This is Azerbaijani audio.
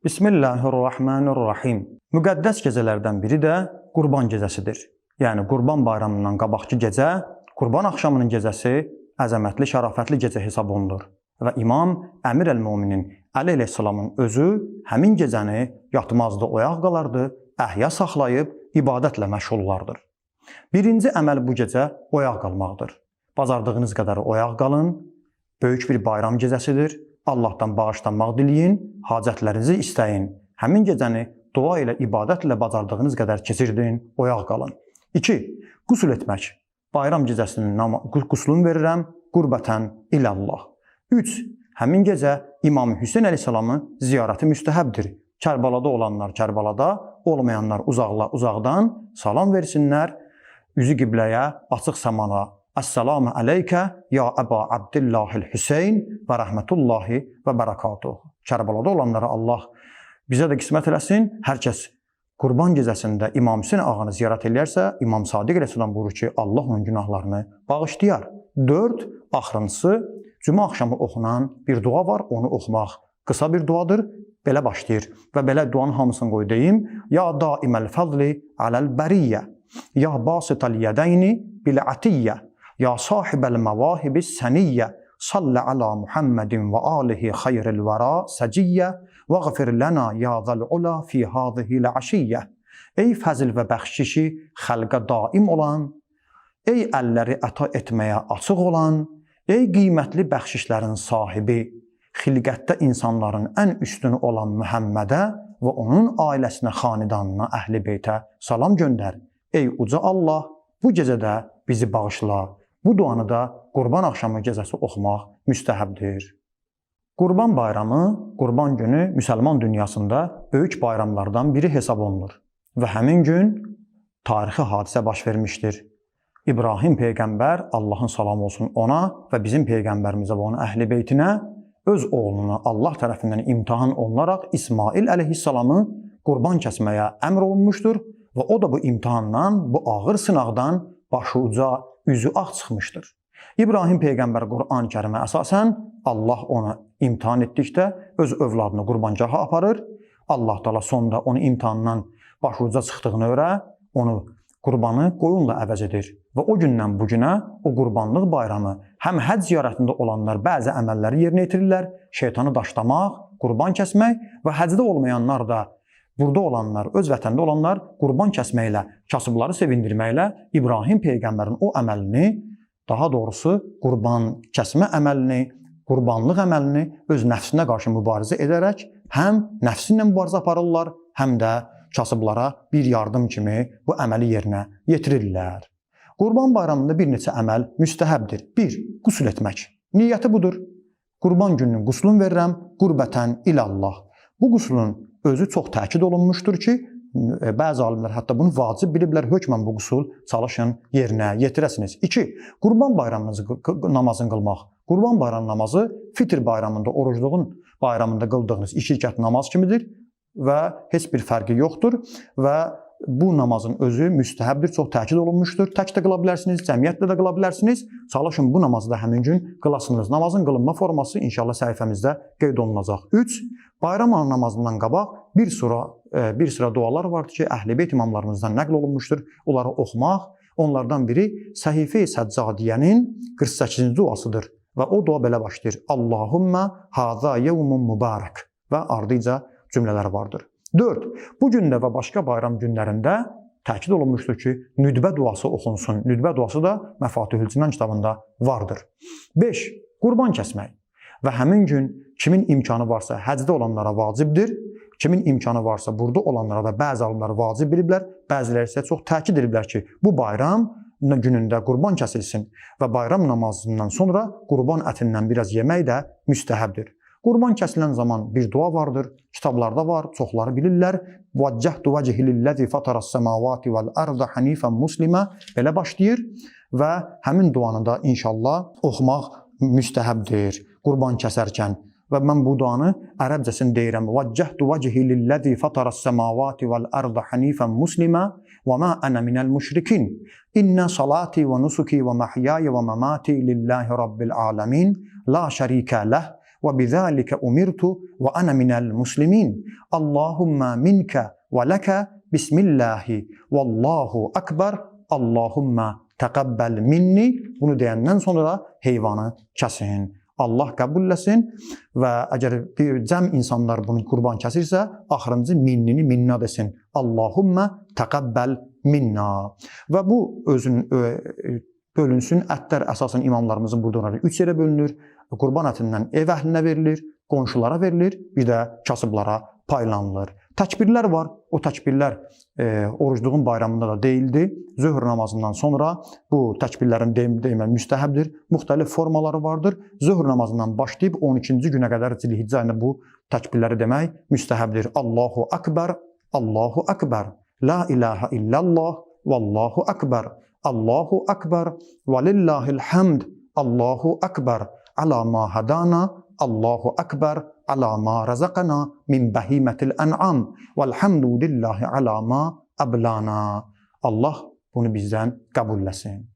Bismillahirrahmanirrahim. Müqəddəs gecələrdən biri də Qurban gecəsidir. Yəni Qurban bayramından qabaqki gecə, Qurban axşamının gecəsi əzəmətli, şərafətli gecə hesab olunur. Və İmam Əmir əl-Möminin Əli əleyhissalamın özü həmin gecəni yatmazdı, oyaq qalardı, əhya saxlayıb ibadətlə məşğul olardır. Birinci əməl bu gecə oyaq qalmaqdır. Bacardığınız qədər oyaq qalın. Böyük bir bayram gecəsidir. Allahdan bağışlanmaq diləyin, hacətlərinizi istəyin. Həmin gecəni dua ilə, ibadətlə bacardığınız qədər keçirdin, oyaq qalın. 2. Qüsl etmək. Bayram gecəsinin qüslünü verirəm, qurbətən ilallah. 3. Həmin gecə İmam Hüseyn əleyhissalamın ziyarəti müstəhəbdir. Kərbalada olanlar Kərbalada, olmayanlar uzaqdan salam versinlər. Üzü qibləyə, açıq səmana. Əssalamu aleykə ya Əba Abdillahil Hüseyn və rəhmətullahi və bərəkatuhu. Kərbalada olanlara Allah bizə də qismət eləsin. Hər kəs Qurban gecəsində İmam Hüseyn ağanı ziyarət eləyərsə, İmam Sadiq əleyhissalam buyurur ki, Allah onun günahlarını bağışlayar. 4. Axırıncısı, cümə axşamı oxunan bir dua var, onu oxumaq qısa bir duadır. Belə başlayır və belə duanın hamısını qoy deyim. Ya daiməl fəzli aləl bəriyyə, ya basital yədəyni bil atiyyə, ya sahibəl məvahibis səniyyə, salli ala Muhammedin və alihi xeyril vəra səciyyə, vəğfir lana ya zal ula fi hadhihi aşiyyə. Ey fəzil və bəxşişi xəlqə daim olan, ey əlləri əta etməyə açıq olan, ey qiymətli bəxşişlərin sahibi, xilqətdə insanların ən üstünü olan Mühəmmədə və onun ailəsinə, xanidanına, əhl-i beytə salam göndər. Ey uca Allah, bu gecədə bizi bağışla. Bu duanı da Qurban axşamı gecəsi oxumaq müstəhəbdir. Qurban bayramı, Qurban günü müsəlman dünyasında böyük bayramlardan biri hesab olunur və həmin gün tarixi hadisə baş vermişdir. İbrahim peyğəmbər, Allahın salamı olsun ona və bizim peyğəmbərimizə və onun əhl-i beytinə öz oğlunu Allah tərəfindən imtahan olunaraq İsmail əleyhissalamı qurban kəsməyə əmr olunmuşdur və o da bu imtahandan, bu ağır sınaqdan başı uca, üzü ağ çıxmışdır. İbrahim peyğəmbər Qur'an-ı Kərimə əsasən Allah onu imtahan etdikdə öz övladını qurbangaha aparır. Allah Taala sonda onu imtahandan başı uca çıxdığını görə onu qurbanı qoyunla əvəz edir. Və o gündən bu günə o qurbanlıq bayramı həm həcc ziyarətində olanlar bəzi əməlləri yerinə yetirirlər, şeytanı daşlamaq, qurban kəsmək və həcdə olmayanlar da burada olanlar, öz vətəndə olanlar qurban kəsməklə, kasıbları sevindirməklə İbrahim peyğəmbərin o əməlini, daha doğrusu qurban kəsmə əməlini, qurbanlıq əməlini öz nəfsinə qarşı mübarizə edərək həm nəfsi ilə mübarizə aparırlar, həm də kasıblara bir yardım kimi bu əməli yerinə yetirirlər. Qurban bayramında bir neçə əməl müstəhəbdir. 1. Qüsl etmək. Niyyəti budur. Qurban gününün quslunu verirəm, qurbətən ilallah. Bu quslun özü çox təkid olunmuşdur ki, bəzi alimlər hətta bunu vacib biliblər, hökmən bu qusul çalışın yerinə yetirəsiniz. 2. Qurban bayramınızı namazını qılmaq. Qurban bayramı namazı fitr bayramında, orucluğun bayramında qıldığınız 2 rükət namaz kimidir və heç bir fərqi yoxdur və bu namazın özü müstəhəbdir, çox təkid olunmuşdur. Tək də qıla bilərsiniz, cəmiyyətlə də qıla bilərsiniz. Çalışın bu namazı da həmin gün qılasınız. Namazın qılınma forması inşallah səhifəmizdə qeyd olunacaq. 3. Bayram namazından qabaq bir sıra dualar vardır ki, Əhl-i Beyt imamlarımızdan nəql olunmuşdur. Onları oxumaq, onlardan biri Səhifə-i Səccadiyənin 48-ci duasıdır və o dua belə başlayır. Allahumma haza yevmun mübarək və ardıca cümlələr vardır. 4. Bu gündə və başqa bayram günlərində təkid olunmuşdur ki, nüdbə duası oxunsun. Nüdbə duası da Məfatihül Cinan kitabında vardır. 5. Qurban kəsmək. Və həmin gün kimin imkanı varsa həcdə olanlara vacibdir. Kimin imkanı varsa burada olanlara da bəzi alimlər vacib biliblər, bəziləri isə çox təkid ediblər ki, bu bayram günündə qurban kəsilsin və bayram namazından sonra qurban ətindən biraz yemək də müstəhəbdir. Qurban kəsilən zaman bir dua vardır, kitablarda var, çoxları bilirlər. Vəccəhtu vəchi lillazi fataras semavati vel arda hanifan muslima belə başlayır və həmin duanı da inşallah oxumaq müstəhəbdir qurban kəsərkən. Və mən bu duanı ərəbcəsini deyirəm. Vəccəhtu vəchi lillazi fataras semavati vel arda hanifan muslima və ma ana minəl müşrikin. İnna salati və nusuki və mahyaya və mamati lillahi rabbil alamin. La şərikə ləh. Və bizalika umirtu və ana minəl muslimin. Allahumma minka və laka bismillahi vallahu akbar. Allahumma təqəbbəl minni. Bunu deyəndən sonra heyvanı kəsin. Allah qəbul eləsin və əgər bir cəm insanlar bunu qurban kəsirsə, axırıncı minnini minna desin. Allahumma təqəbbəl minna. Və bu özün bölünsün. Ətlər əsasən imamlarımızın burada olaraq 3 yerə bölünür. Qurban ətindən ev əhlinə verilir, qonşulara verilir, bir də kasıblara paylanılır. Təkbirlər var. O təkbirlər orucluğun bayramında da deyildi. Zöhr namazından sonra bu təkbirlərin demək müstəhəbdir. Müxtəlif formaları vardır. Zöhr namazından başlayıb 12-ci günə qədər Zilhiccə ayında bu təkbirləri demək müstəhəbdir. Allahu akbar, Allahu akbar. La ilaha illallah, vallahu akbar. Allahu akbar və lillahil hamd. Allahu akbar. Ala ma hadana. Allahu akbar ala ma razaqana min bahimetil en'am velhamdülillahi ala ma ablana. Allah bunu bizdən qəbul eləsin.